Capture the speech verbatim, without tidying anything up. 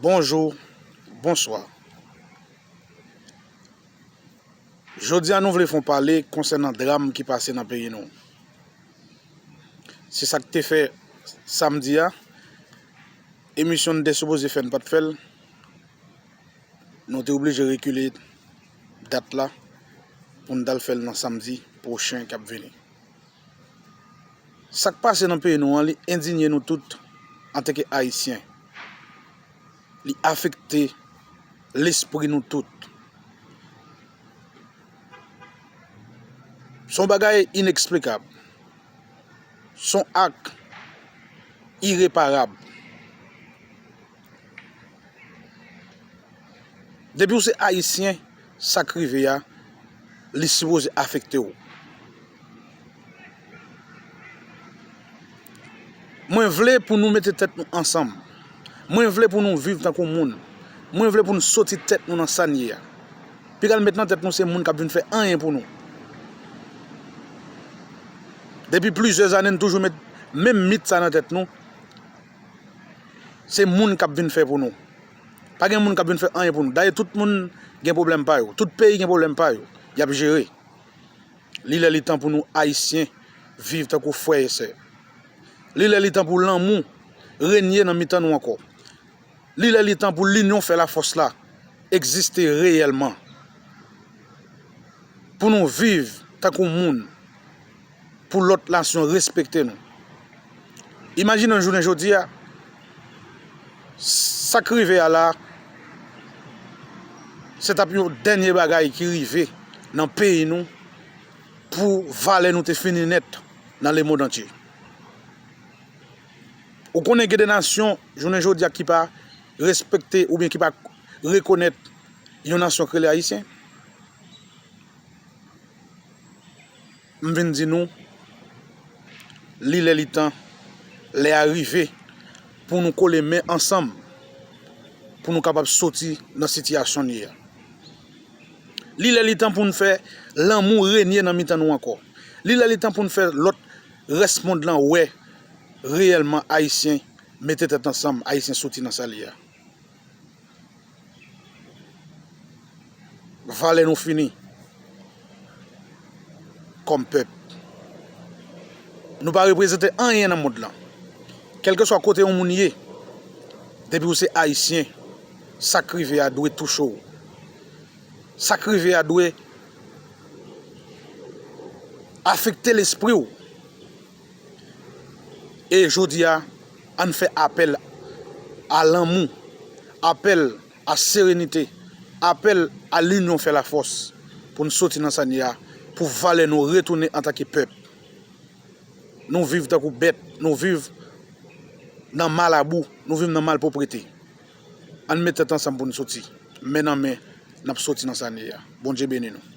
Bonjou, bonswa. Jodi a nou vle fè yon pale konsènan dram ki pase nan peyi nou. Se sa k te fè samdi a, emisyon n te sipoze fè n pa t fè l, nou te oblije rekile dat la pou n t al fè l nan samdi pwochen k ap vini. Sa k pase nan peyi nou an, li endinye nou tout antanke Ayisyen. Li afekte lespri nou tout. Se yon bagay ineksplikab. Se yon ak ireparab. Depi w se Ayisyen, sa k rive a, li sipoze afekte w. Mwen vle pou nou mete tèt nou ansanm. Mwen vle pou nou viv tankou moun. Mwen vle pou nou soti tèt nou nan sa n ye a. Piga n met nan tèt nou se moun k ap vin fè anyen pou nou. Depi plizyè ane, n toujou met menm mit sa nan tèt nou. Se moun k ap vin fè pou nou. Pa gen moun k ap vin fè anyen pou nou. Dayè, tout moun gen pwoblèm pa yo. Tout peyi gen pwoblèm pa yo. Y ap jere. Li lè li tan pou nou, Ayisyen, viv tankou frè e sè. Li lè li tan pou lanmou renye nan mitan nou ankò. Li lè li tan pou linyon fè lafòs la egziste reyèlman. Pou nou viv tankou moun, pou lòt nasyon respekte nou. Imajine w jounen jodi a, sa k rive a la, se t ap yon dènye bagay ki rive nan peyi nou pou valè nou te fini nèt nan lemonn antye. Ou konnen gen de nasyon, jounen jodi a, ki pa respekte oubyen ki pa rekonèt yon nasyon k rele Ayisyen? M vin di nou, li lè li tan, lè a rive pou nou kole men ansanm, pou nou kapab soti nan sitiyasyon n ye a. Li lè li tan pou n fè lanmou renye nan mitan nou ankò. Li lè li tan pou n fè lòt rès mond lan wè reyèlman Ayisyen mete tèt ansanm, Ayisyen soti nan sa l ye a. Valè nou fini kòm pèp. Nou pa reprezante anyen nan mond lan. Kèlkeswa kote yon moun ye, depi w se Ayisyen, sa k rive a dwe touche w. Sa k rive a dwe afekte lespri w. E jodi a, ann fè apèl a lanmou, apèl a serenite, apèl a linyon fè lafòs pou n soti nan sa n ye a, pou valè nou retounen antanke pèp. Nou viv tankou bèt, nou viv nan malabou, nou viv nan malpwoprete. Ann met tèt ansanm pou n soti. Men nan men, n ap soti nan sa n ye a. Bondye beni nou.